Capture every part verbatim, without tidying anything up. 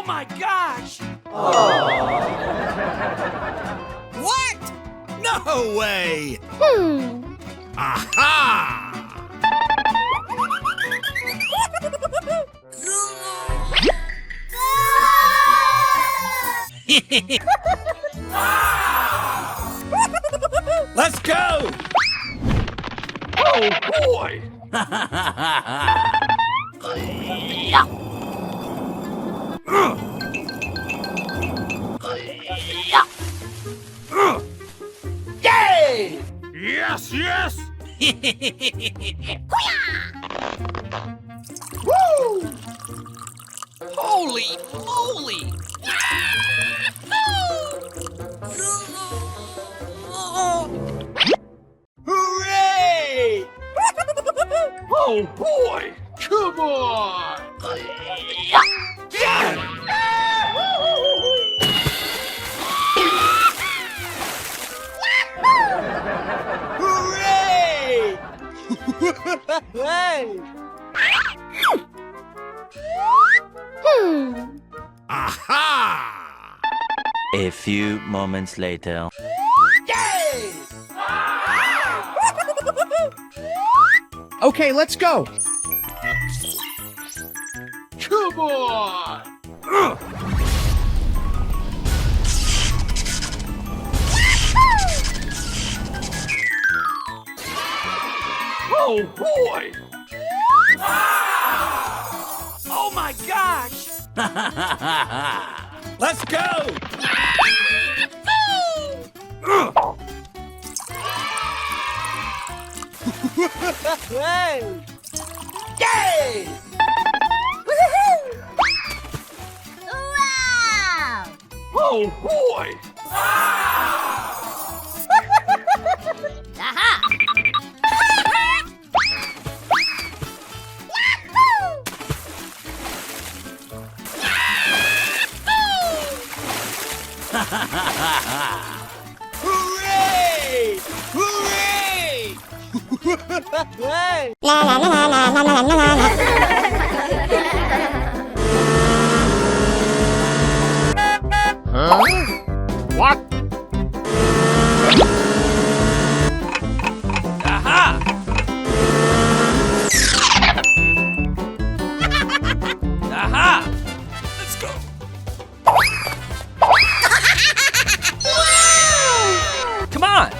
My gosh! What? No way! Hmm. Aha! Let's go! Oh boy! Yay! Yes, yes! Woo! Holy moly! Hooray! Oh boy! Come on! Hooray! Hey! Hmm. Aha! A few moments later. Yay! Okay, let's go. Come on! Oh boy! Oh my gosh! Let's go! Hey! Yay! Woohoo! Wow! Oh boy! Aha! Hooray! Hooray! Huh? What? Aha! Aha! Let's go! Come on!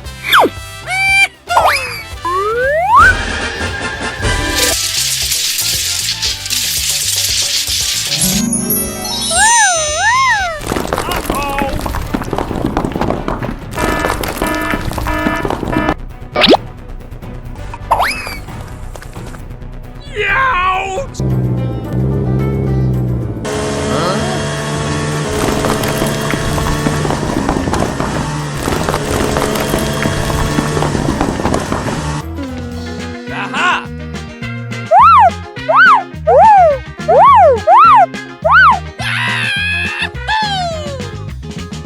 Aha!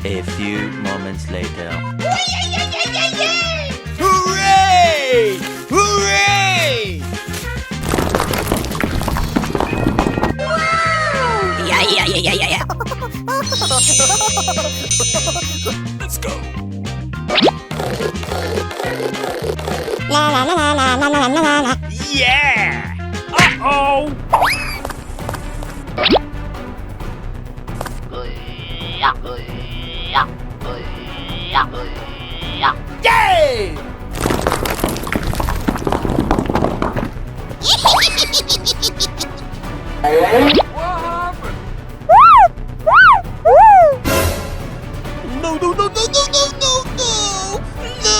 A few moments later. Hooray! Hooray! Yeah, yeah, yeah, yeah, yeah, yeah. Let's go. Yeah! Uh-oh! Yay! What happened? No, no, no, no, no, no, no, no! No!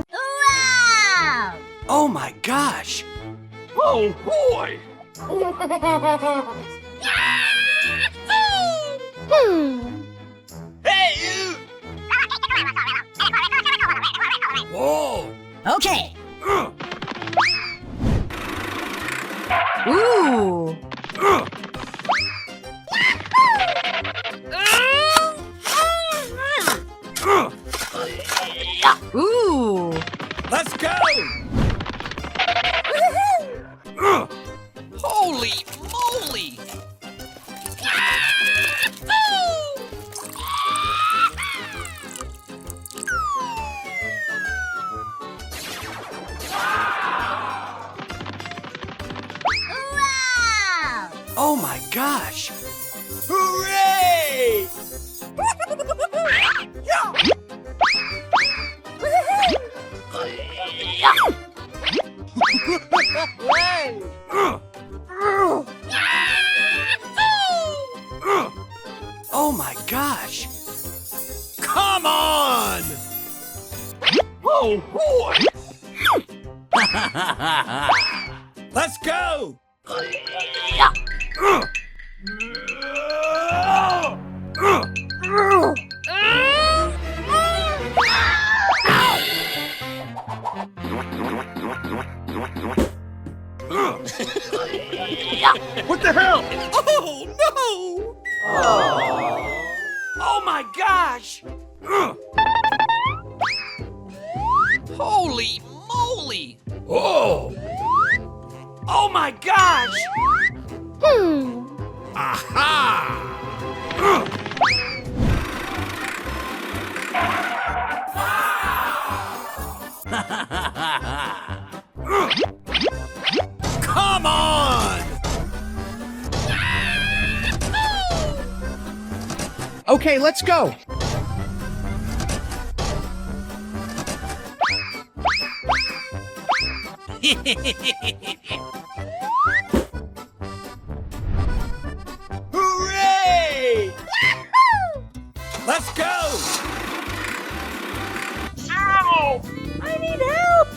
Wow! Oh my gosh! Oh boy! Hmm. Hey, you! Whoa! Okay. Ooh. Ooh. Let's go! Woohoo! Oh my gosh! Hooray! Oh my gosh! Come on! Oh boy! Let's go! What the hell? Oh no! Oh my gosh! Holy moly! Oh! Oh my gosh! Hmm. Aha! Come on! Okay, let's go! Hooray! Let's go! Ow! I need help!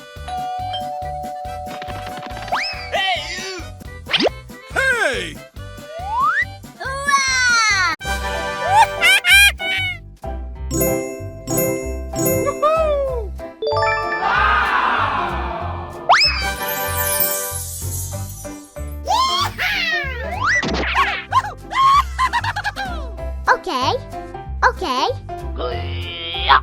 Hey, you! Hey! Hurrah! Okay, okay. Wow!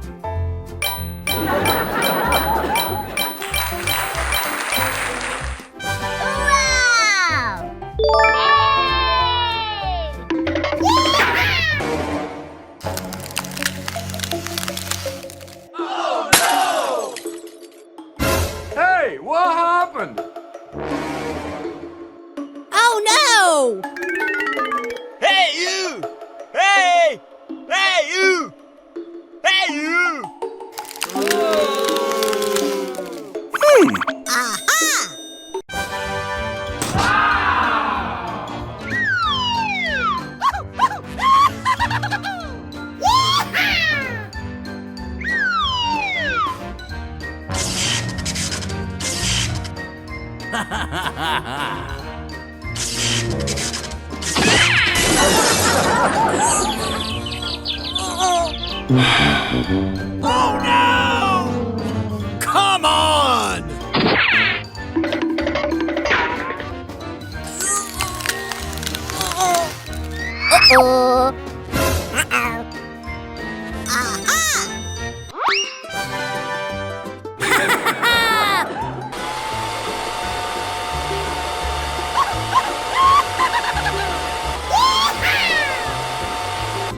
Hey, what happened? Oh no! Hey, you! Hey! Hey, you! Hey, you! Hmm. Aha! Oh no! Come on! Uh-oh. Uh-oh. Aha!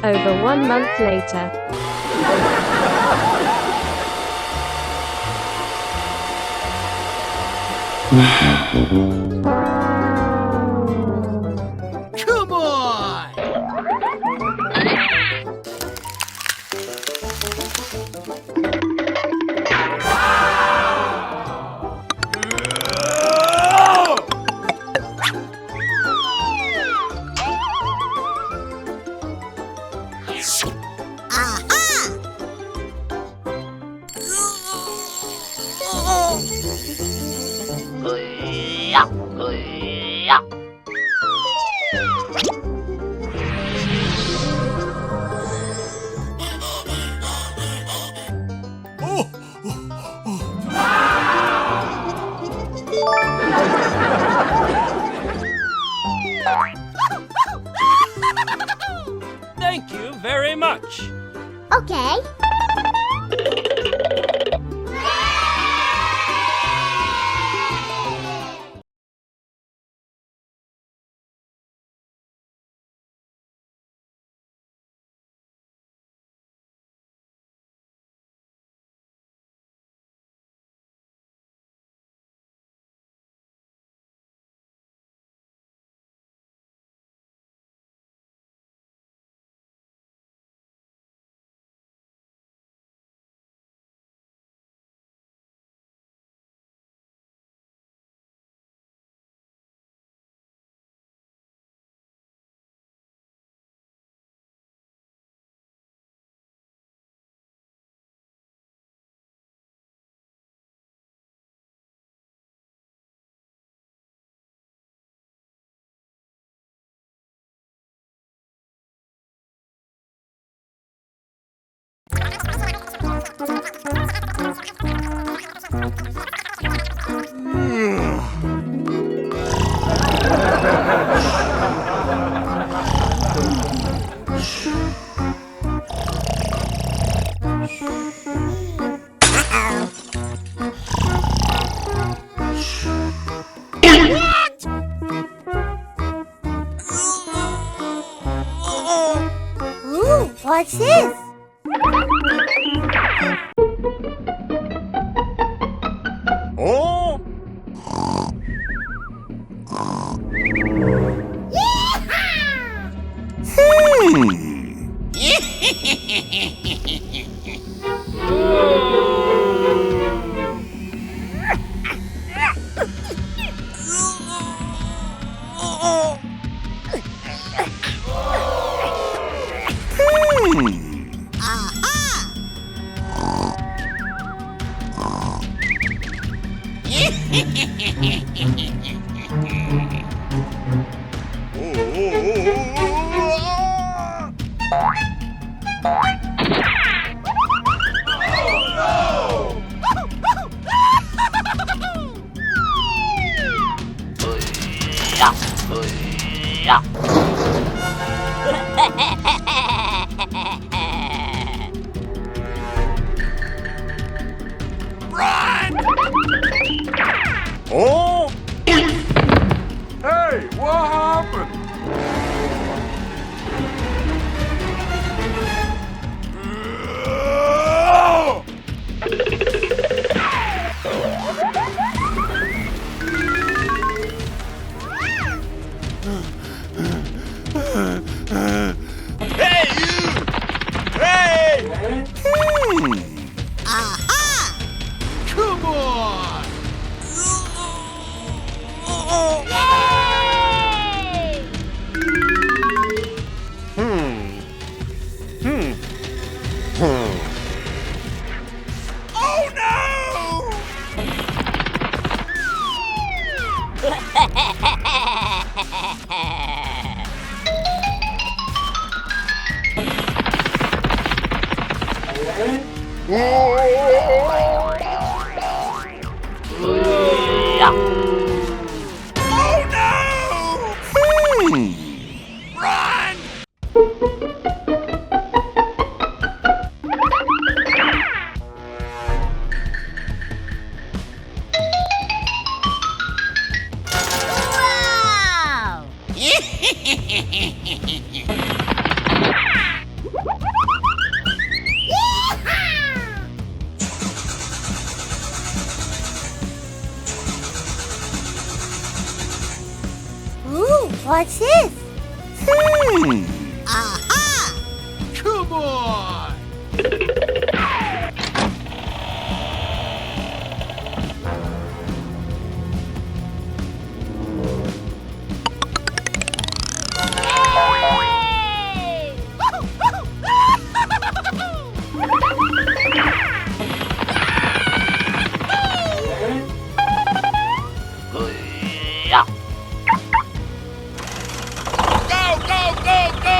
Over one month later. Come on! Aha! Thank you very much. Okay. Ooh, what's this? Oh? Hmm. Hmm. Aha! Run! Oh? Hey, what happened? Hey, you! Hey! Hmm. Aha! Come on! Yay! Hmm. Hmm. Hmm. Oh no! Oh no! Hmm. Run! Wow! Ooh, what's this? Hmm. Aha! Come on! Go, go, go, go!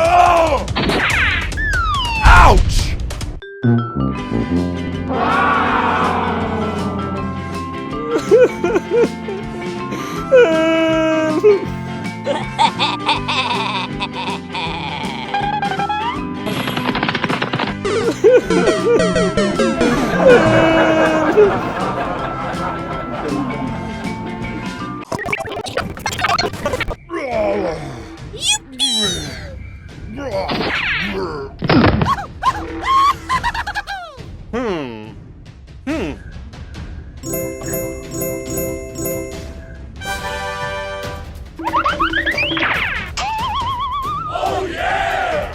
Oh! Ouch! Hmm. Hmm. Oh, yeah!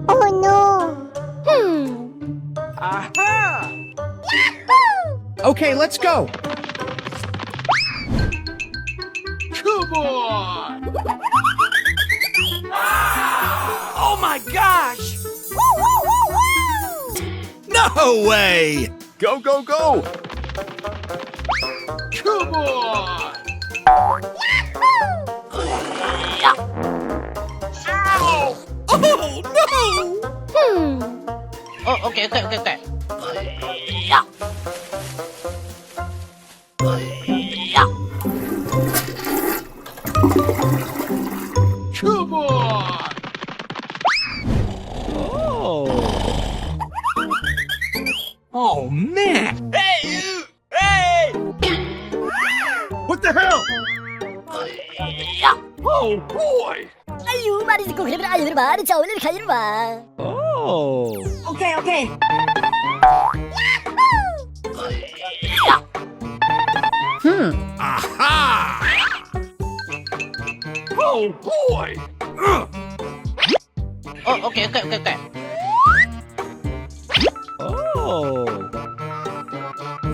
Oh no! Hmm. Aha! Okay, let's go! Come on! Oh my gosh! No way! Go, go, go! Come on! Ow! Oh, no! Hmm. Oh, okay, okay, okay, okay. Come on! Oh. Oh, man! Hey, you! Hey! What the hell? Oh, boy! Ayu, mari ziko kre bra, ayu, mari chao, mari khayu, mari. Oh. Okay, okay. Hmm. Aha! Oh, boy! Oh, okay, okay, okay, okay. Oh.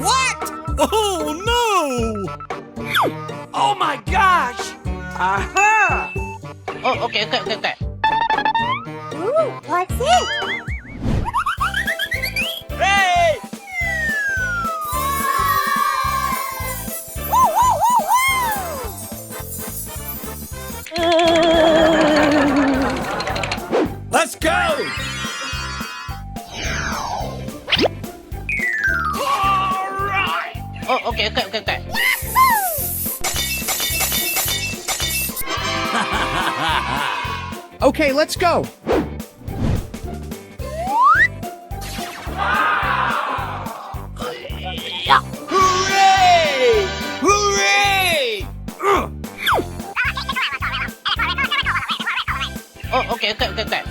What? Oh, no! Oh my gosh! Aha! Oh, okay, okay, okay, okay. Ooh, what's it? Hey! Let's go! All right! Oh, okay, okay, okay, okay. Okay, let's go! Hooray! Hooray! Oh, okay, okay, okay, okay.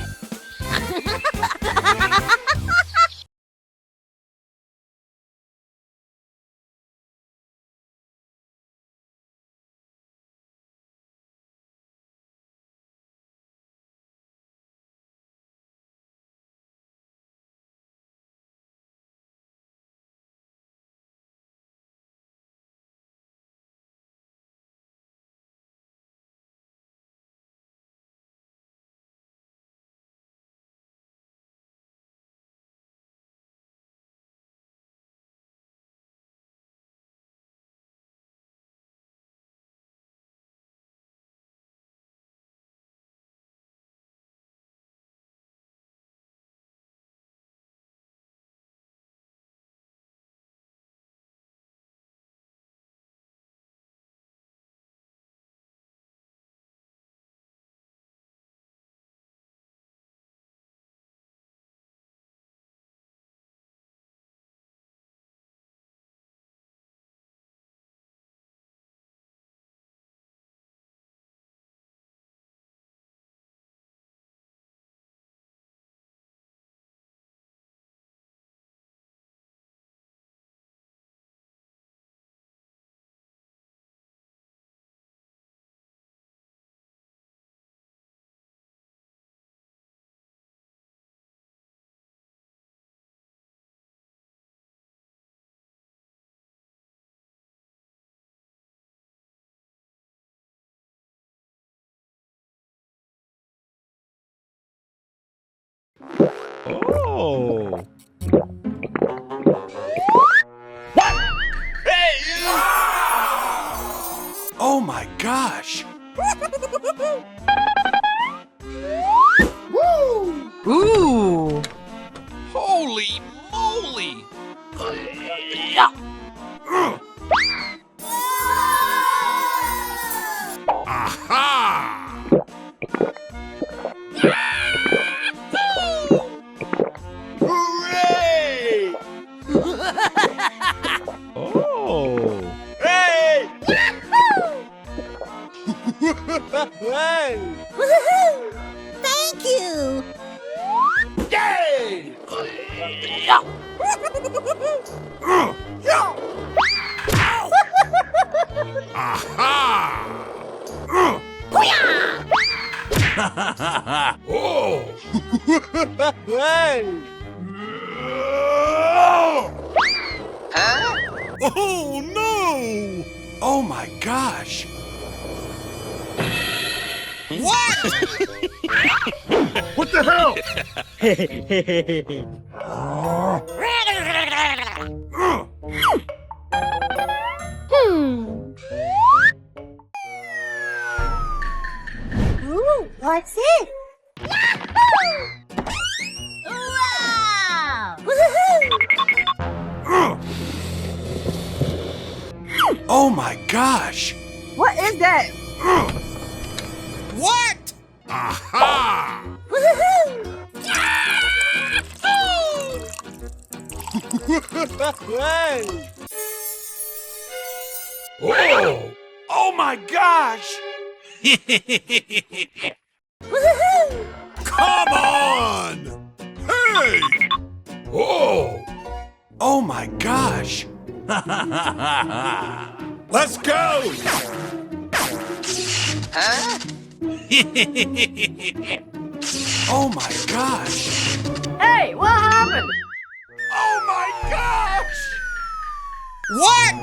Oh. What? Hey! Oh my gosh! Ooh! Holy moly! Hooray! Oh! Hey! Yahoo! Hey! Woohoo! Thank you! Yay! Aha! Hooyah! Oh! Hey! Huh? Oh, no! Oh my gosh! What? What the hell? Hmm. Ooh, what's it? Yahoo! Wow! Woohoo! Oh my gosh! What is that? What? Aha! Woohoo! Yay! Oh! Oh my gosh! Woohoo! Come on! Hey! Oh! Oh my gosh! Let's go! Huh? Oh my gosh! Hey, what happened? Oh my gosh! What?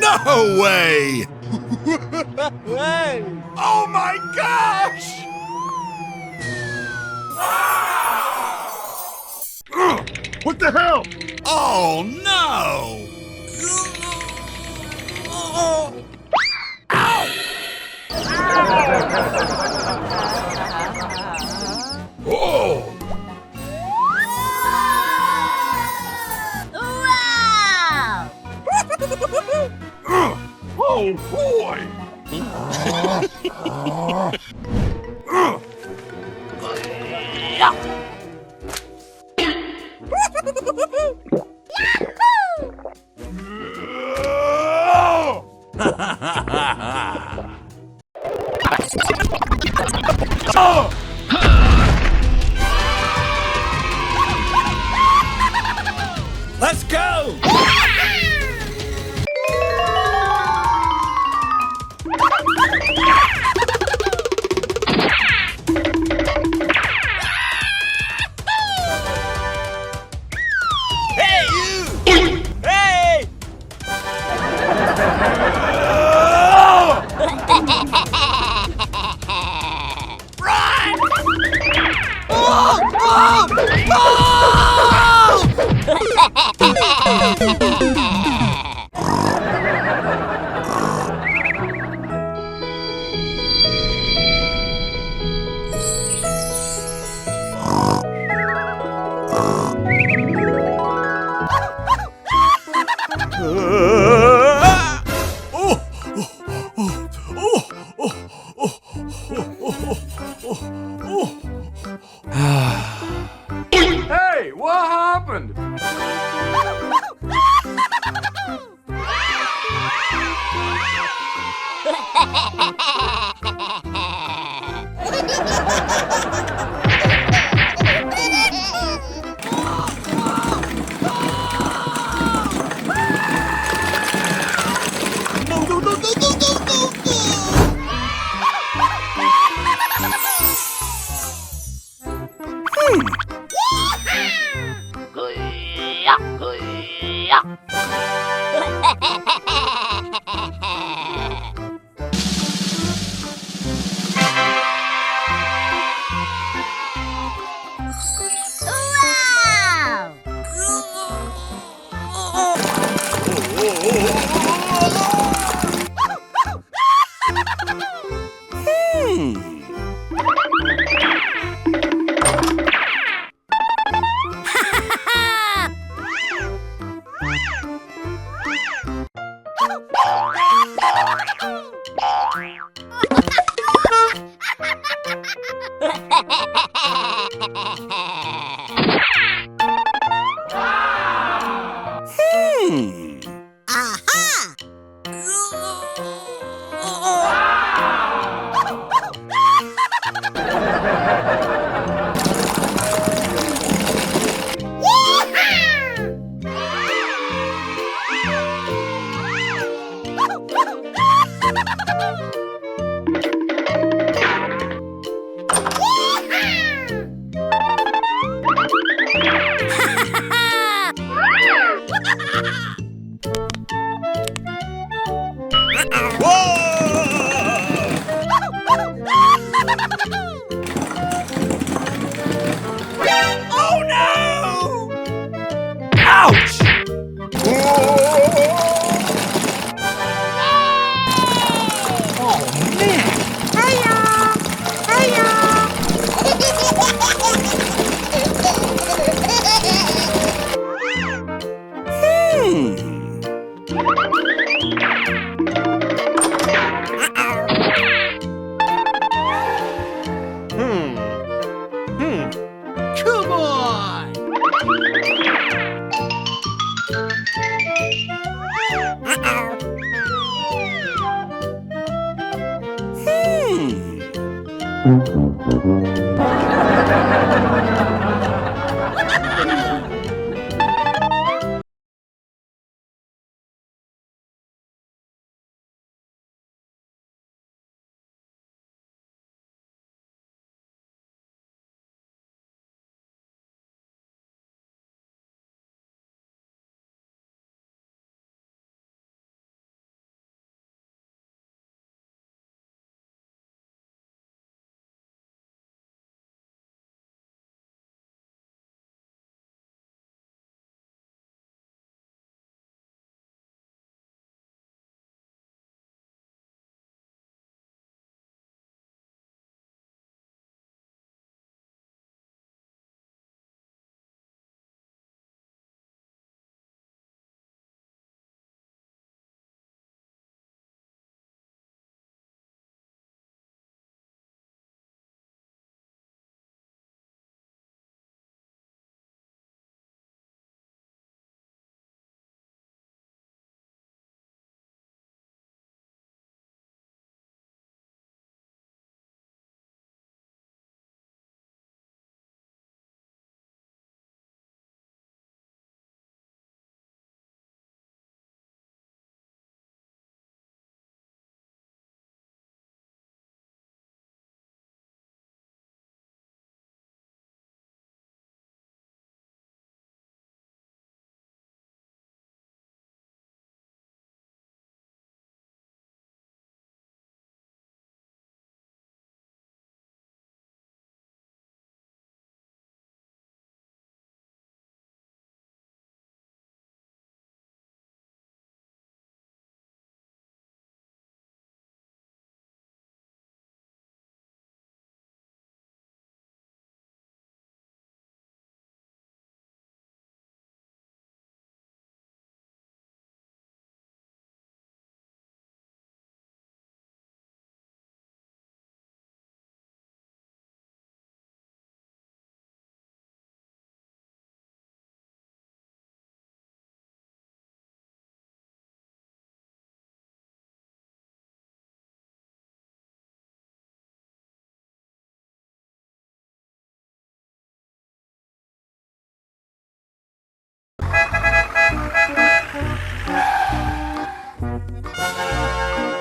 No way! Hey! Oh my gosh! Ugh, what the hell? Oh no! Ow! Oh! Wow! Oh boy! Yahoo! Let's go! Hey, you! Hey! Run! Oh, oh, oh! Hey, what happened? Oh, no! Ouch! Oh, man! Hiya! Hiya! Hmm. Hmm. Hmm. Come on! Hmm.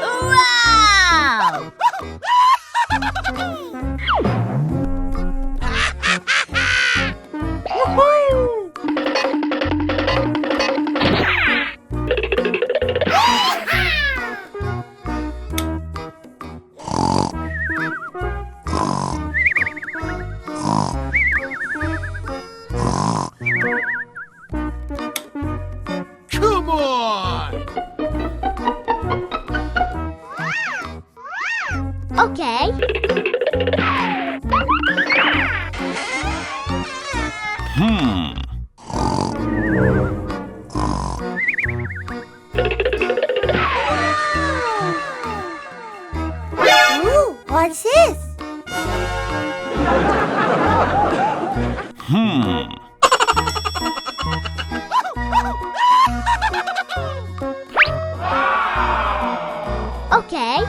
Wow! Come on! Okay. Hmm. Ooh, what's this? Hmm. Okay.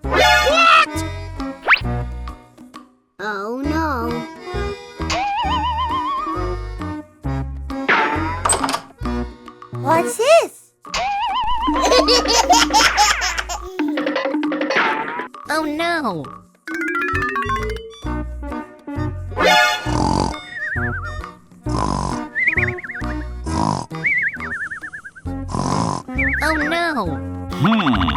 What? Oh no. What's this? Oh no. Oh no. Hmm.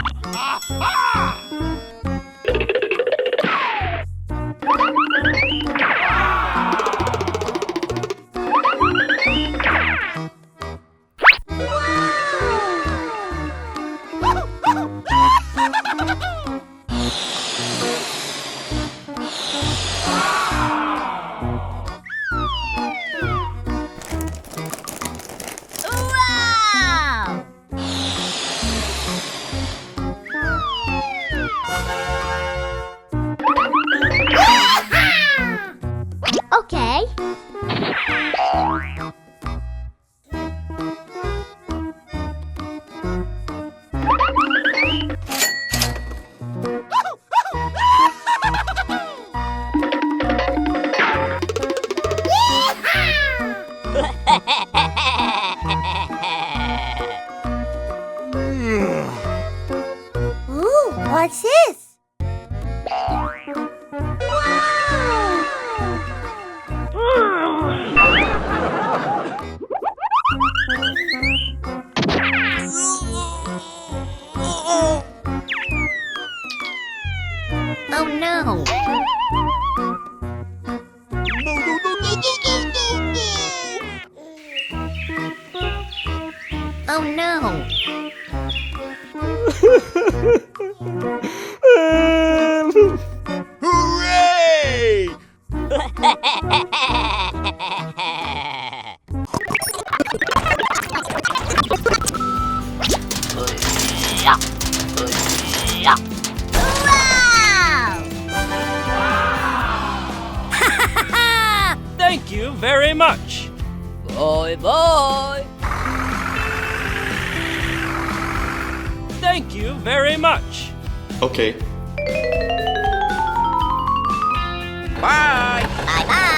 Wow! Okay. Ooh, what's this? Oh no! Oh no! Hooray! Wow! Thank you very much. Bye bye. Thank you very much. Okay. Bye. Bye bye.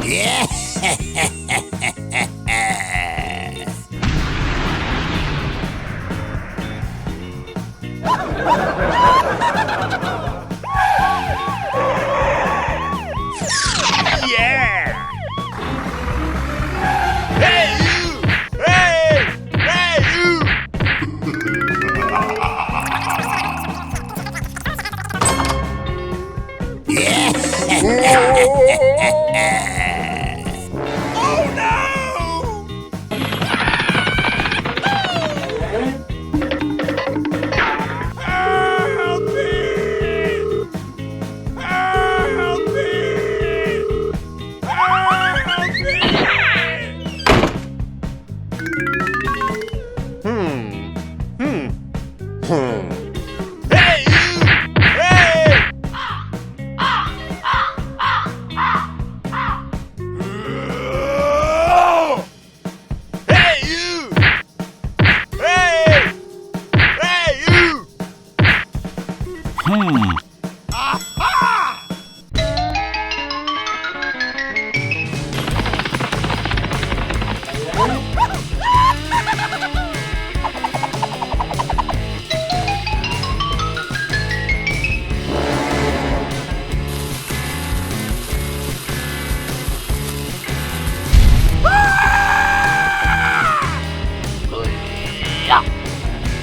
Yeah! Hey, you! Hey! Hey, you! Oh, no! Help me! Help me! Help me! Hmm. Hmm. Hmm. Hey, you! Hey! Hey, you! Hey! Hey, you! Hmm. Aha!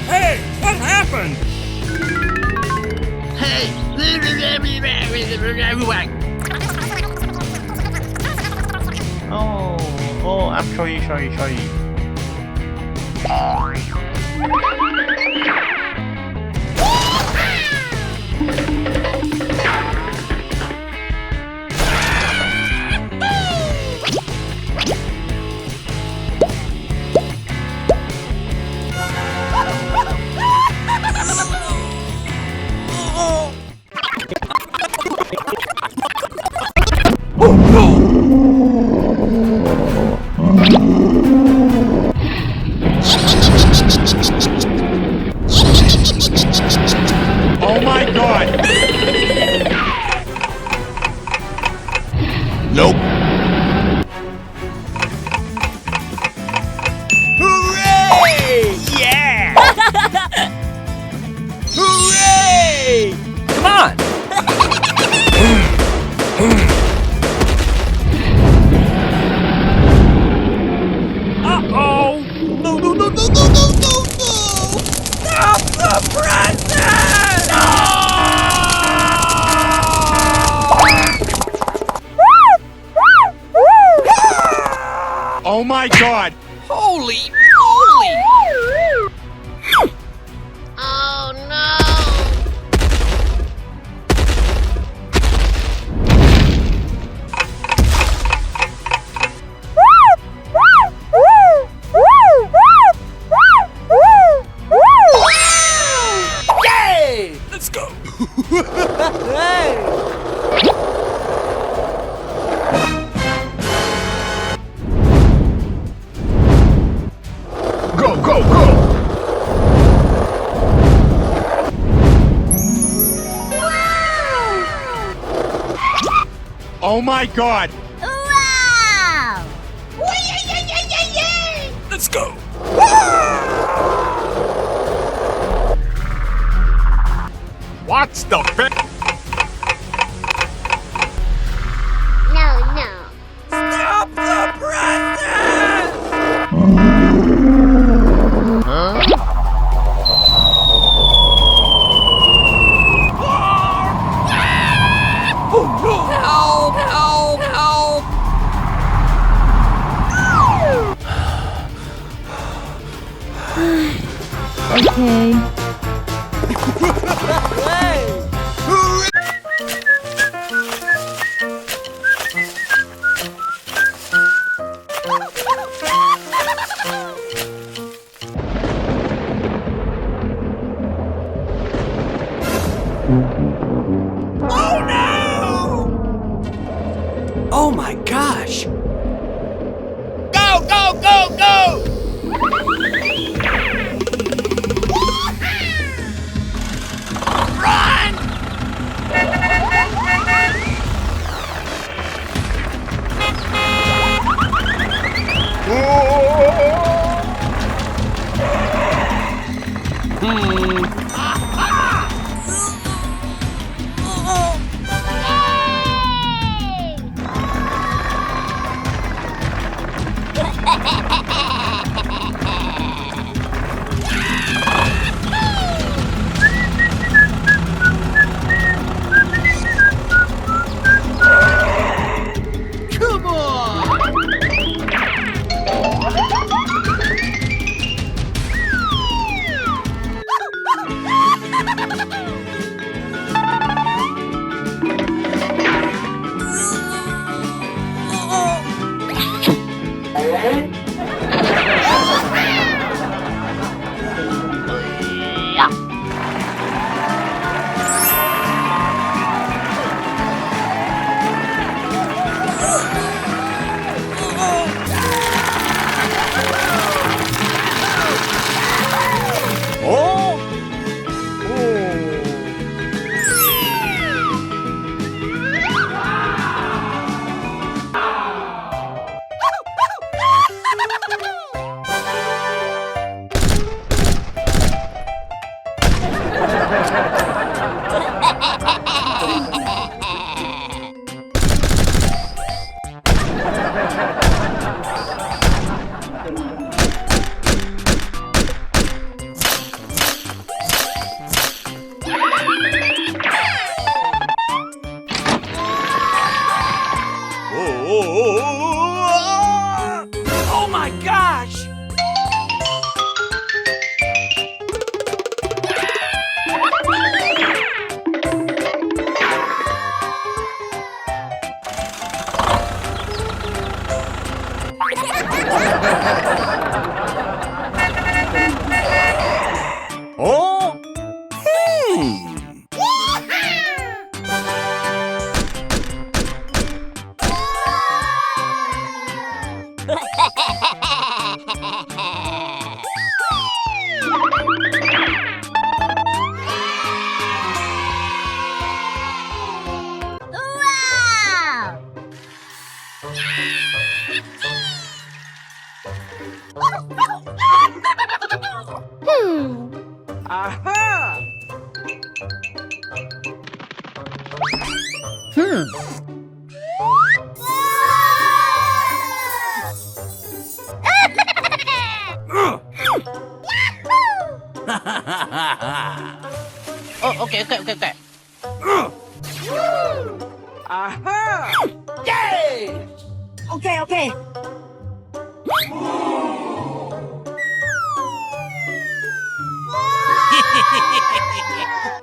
Hey, what happened? Hey! Oh, oh, I'm sorry, sorry, sorry. Oh my God! Nope. Hooray! Yeah! Hooray! Come on! Uh-oh! No, no, no, no! Stop the presses! No! Oh my God! Holy moly! Oh no! Yay! Let's go! Hey! Go, go, go! Oh my God! Wow! Let's go! What's the fi- No, no. Stop the presses! Huh? Oh, no! Help, help, help! Okay. Oh no! Oh my gosh! Go, go, go, go! Run! Oh my gosh! Oh? Hmm. Wow! Hmm. Aha! Hmm. Oh, okay, okay, okay, okay. Aha! Yay! Okay, okay.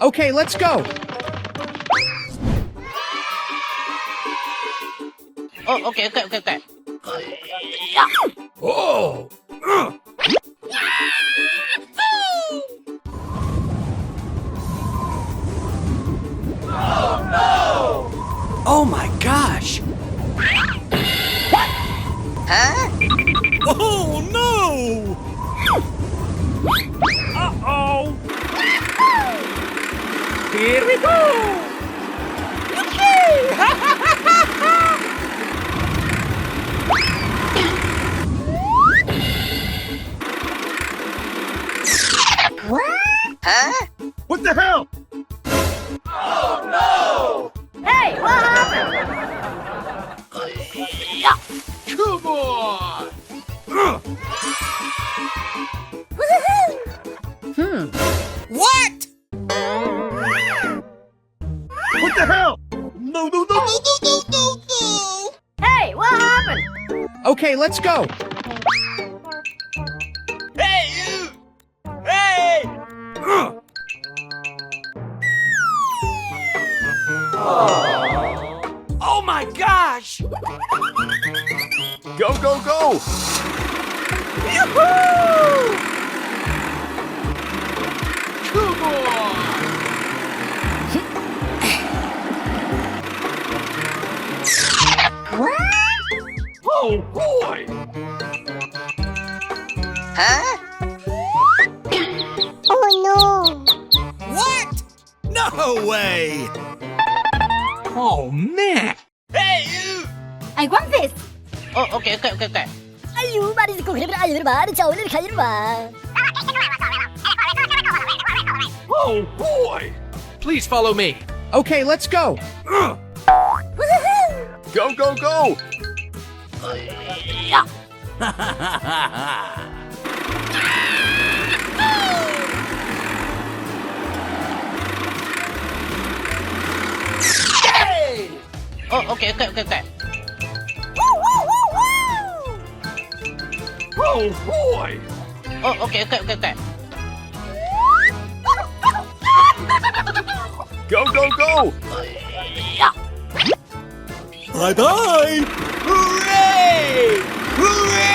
Okay, let's go. Oh, okay, okay, okay, okay. Oh! Oh my gosh! What? Huh? Oh no! Uh-oh! Here we go! What? Huh? What the hell? Oh no! Hey, what happened? Come on! Hmm. What? What the hell? No, no, no, no, no, no, no, no! Hey, what happened? Okay, let's go. Hey, you! Hey! Oh my gosh! Go, go, go! Yoo-hoo! Come on! What? Oh boy! Huh? Oh no! What? No way! Oh man! Hey, you! I want this! Oh, okay, okay, okay, okay. Ayu, mari ko kre ayu, mari chau le khair ma. Oh boy! Please follow me. Okay, let's go. Woohoo! Go, go, go! Oh, okay, okay, okay, okay. Oh boy! Oh, okay, okay, okay, okay. Go, go, go! Bye bye! Hooray! Hooray!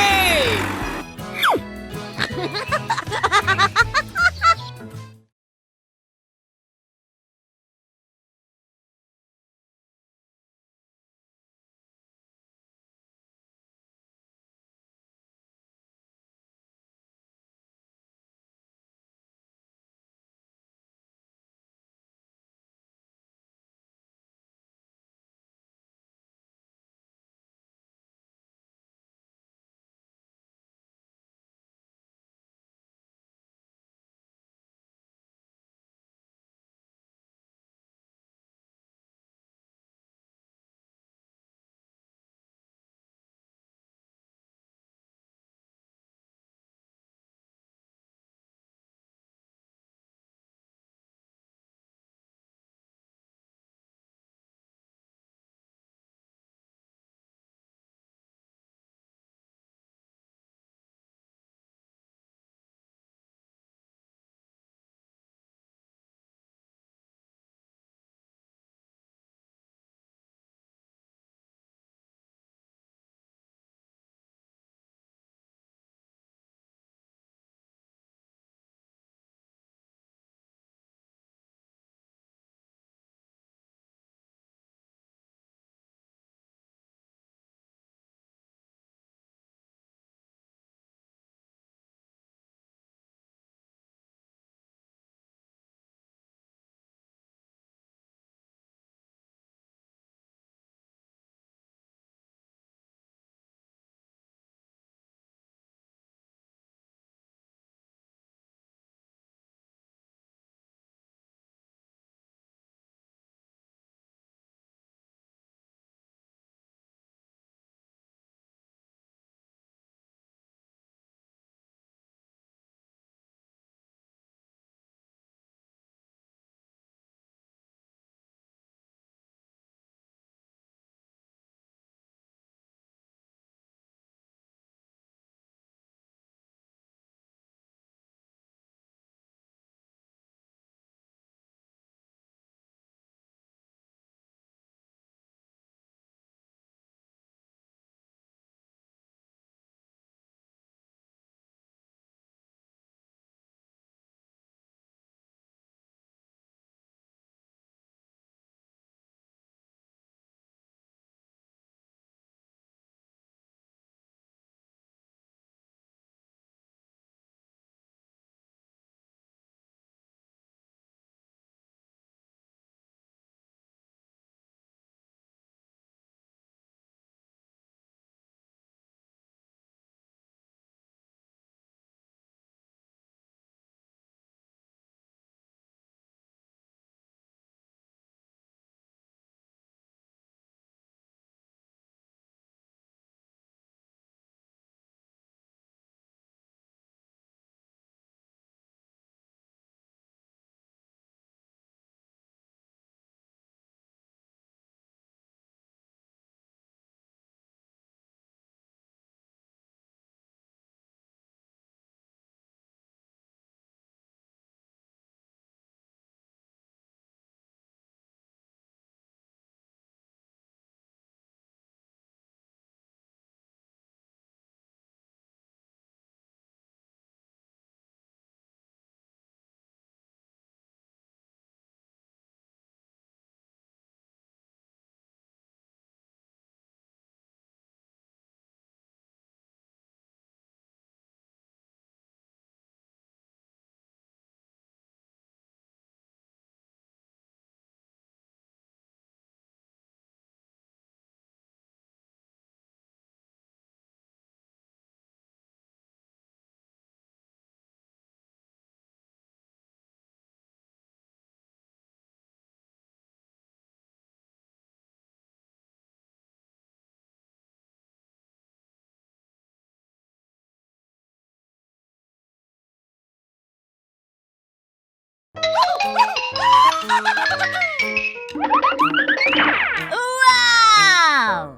Wow!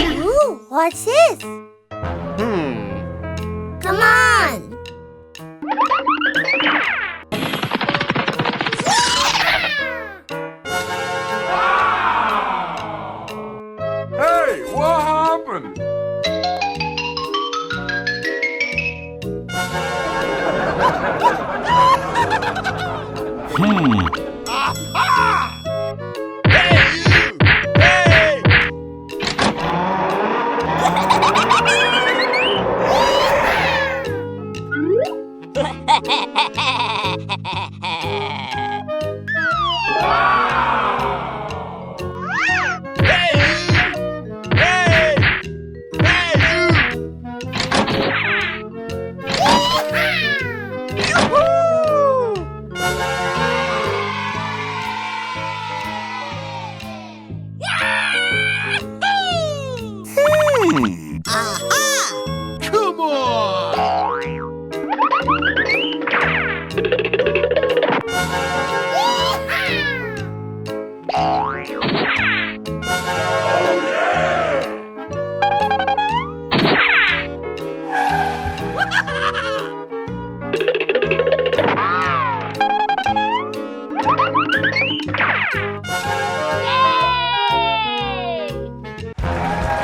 Ooh, what's this? Hmm. Come on! Hey, what happened? Hmm. Aha! Hey, you! Hey! Hmm. Aha! Come on!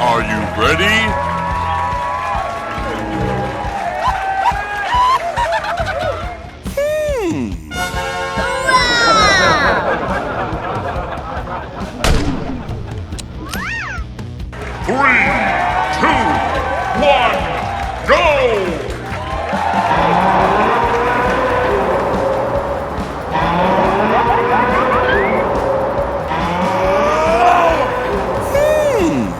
Are you ready? Hmm. Three, two, one, go! Hmm.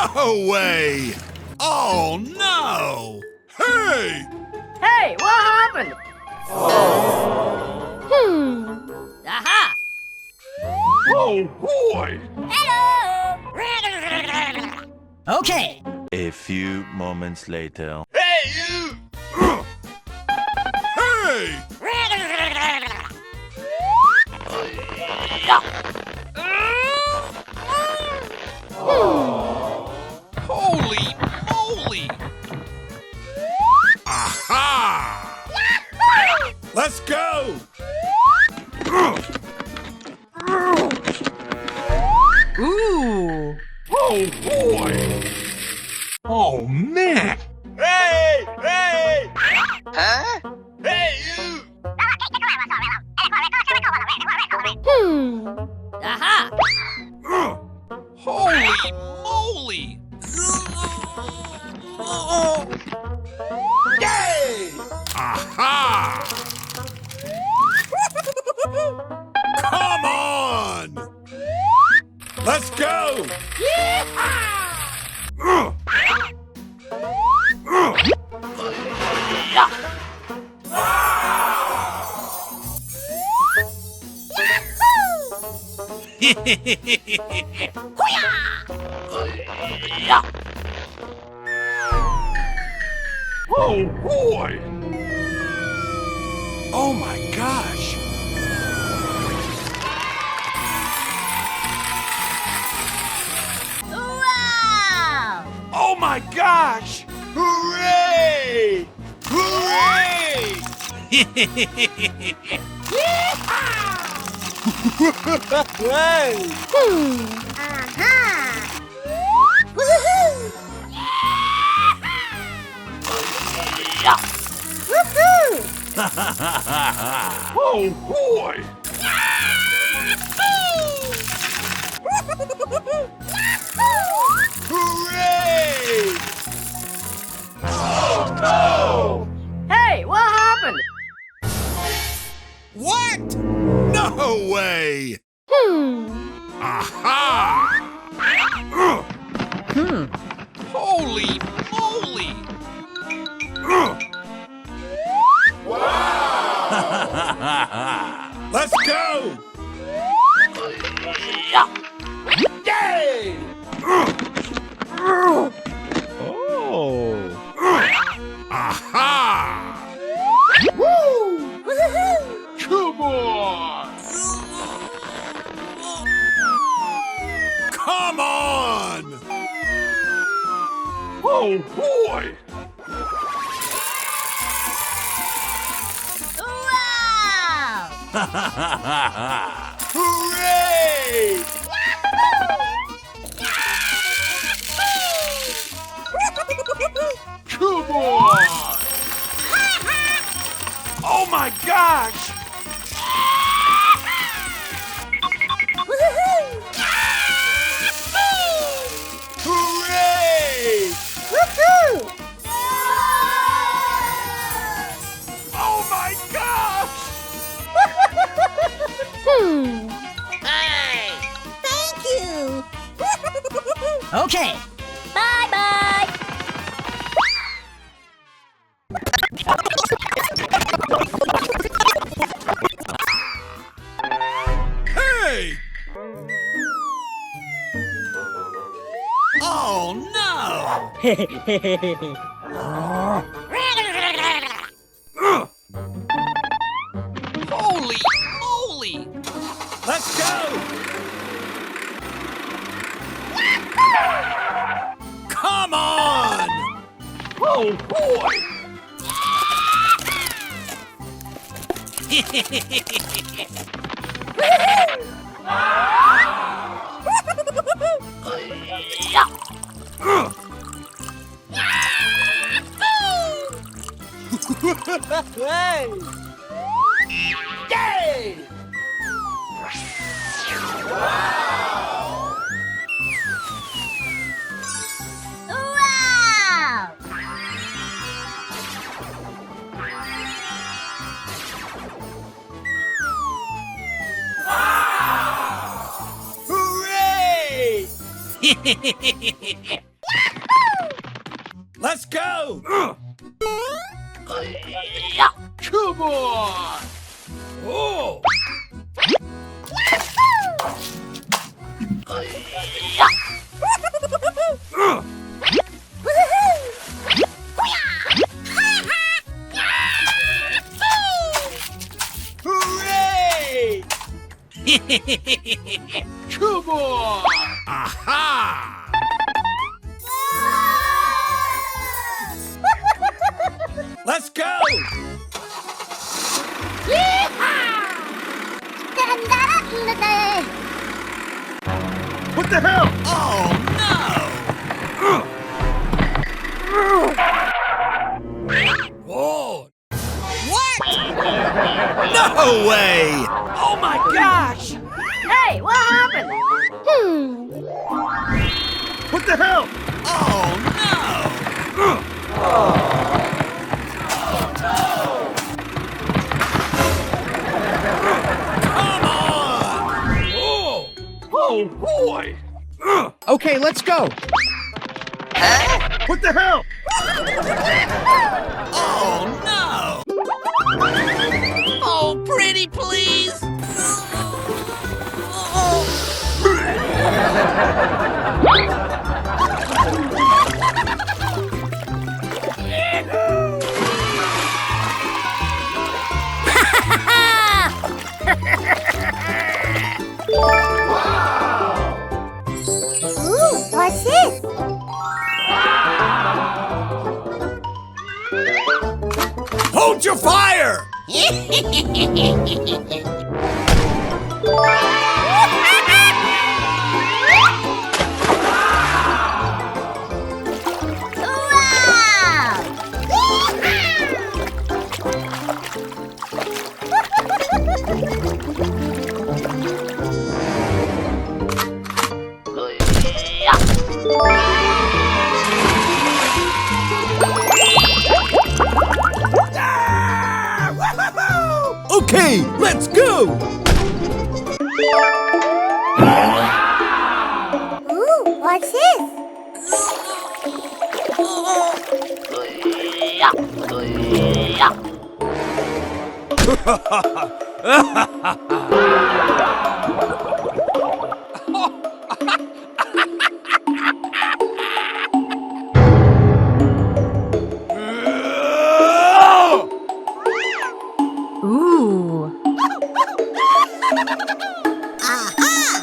No way! Oh no! Hey! Hey, what happened? Hmm. Aha! Oh boy! Hello! Okay. A few moments later. Hey, you! Hey! Holy moly! Aha! Let's go! Ooh! Oh boy! Oh man! Hey! Hey! Huh? Hey, you! Hmm. Aha! Holy moly! Yay! Aha! Come on! Let's go! Yeehaw! Oh boy! Oh my gosh! Wow! Oh my gosh! Hooray! Hooray! Yeehaw! Hey! Hmm. Aha! Woohoo! Woohoo! Oh boy! Hooray! Oh no! Hey, what happened? What? No way! Hmm. Aha! Hmm. Holy moly! Wow! Let's go! Yay! Oh! Aha! Woo! Woohoo! Come on! Come on! Oh boy! Wow! Hooray! Come on! Oh my gosh! Woohoo! Hooray! Woohoo! Oh my gosh! Hmm. Hey! Thank you! Okay. Bye-bye! Hey! Oh no! Holy moly! Let's go! Come on! Oh boy! Hey! Yay! Wow! Wow! Hooray! Let's go! Come on! Oh! Hooray! Come on! Aha! Let's go! Yeehaw! What the hell? Oh, no! Whoa! What? No way! Oh my gosh! Hey, what happened? Hmm. What the hell? Oh no! Come on! Oh! Oh boy! Okay, let's go. What the hell? Oh no! Oh, pretty please! Ooh, what's this? Hold your fire! Wow! Okay, let's go! Ooh, what's this? Ooh. Aha!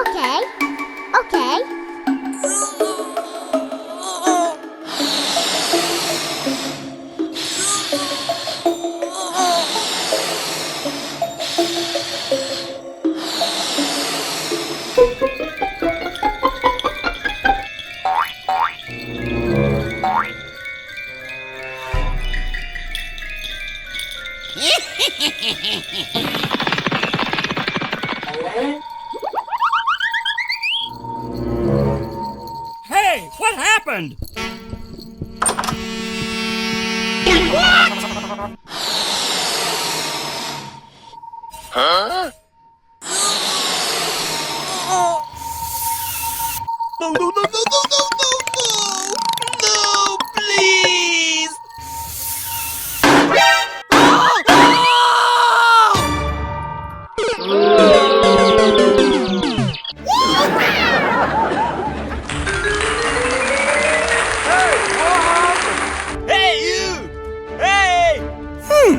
Okay. Okay. Hey, what happened? What? Huh? No, no, no, no, no, no, no, no! No, please! Hey, you! Hey! Hmm.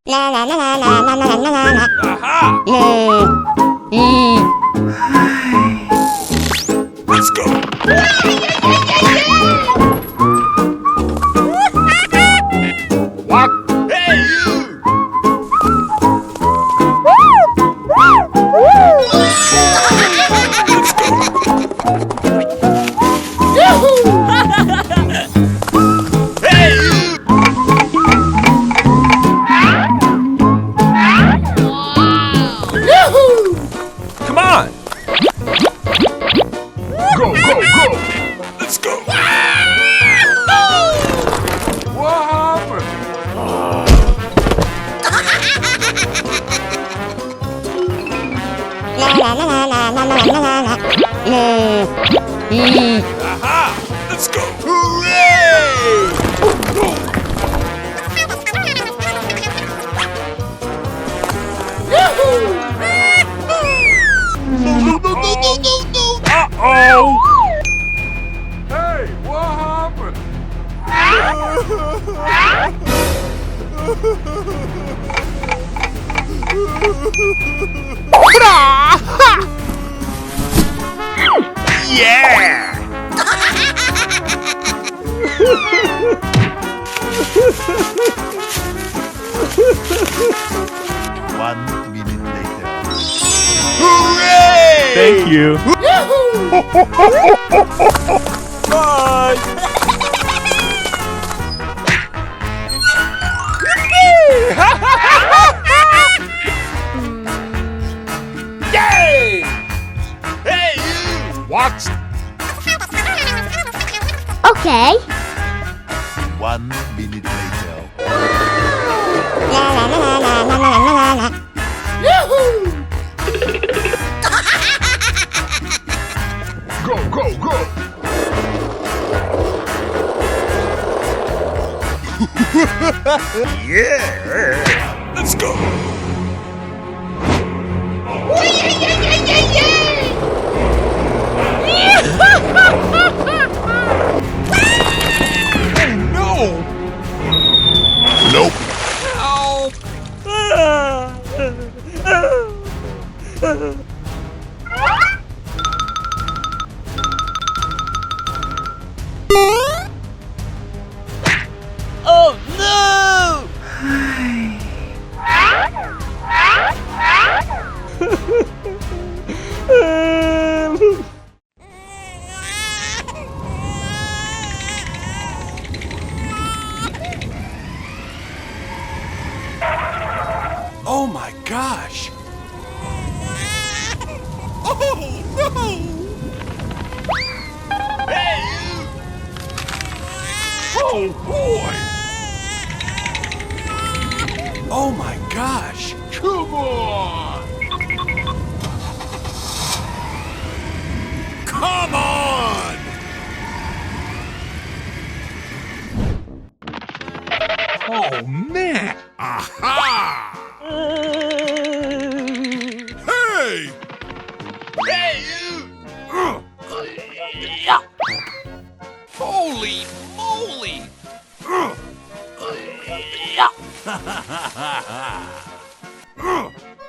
Aha! Let's go! What? Hey, you! Let's go! Yoo-hoo! Hey, you! Yoo-hoo! Come on! Go, go, go! Let's go! What happened? Aha! Let's go! Hooray! Uh-oh! Hey, what happened? Yeah! One minute later. Hooray! Thank you. Bye! Yay! Hey, you! What? Okay. One minute later. Yoo-hoo! Go, go, go! Yeah! Let's go! Oh, no! Nope. Help! Oh, no! Oh my gosh! Oh, no! Hey, you! Oh, boy! Oh my gosh! Come on! Come on! Oh, man! Aha! Hey! Hey, you! Holy moly!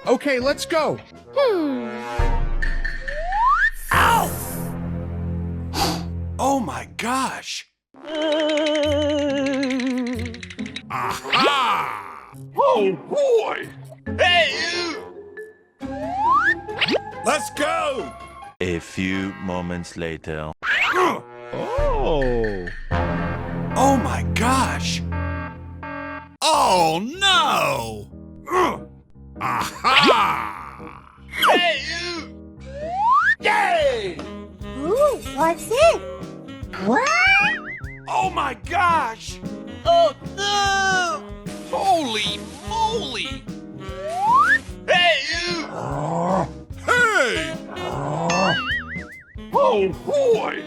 Okay, let's go. Hmm. Ow! Oh my gosh! Aha! Oh, boy! Hey, you! Let's go! A few moments later. Oh! Oh my gosh! Oh, no! Aha! Hey, you! Yay! Ooh, what's it? What? Oh my gosh! Oh no! Holy moly! Hey, you! Hey! Oh boy!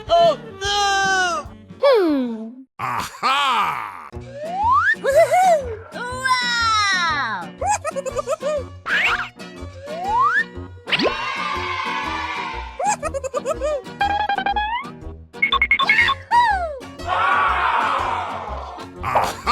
Oh no! Hmm. Aha! Woohoo! Wow! Aha!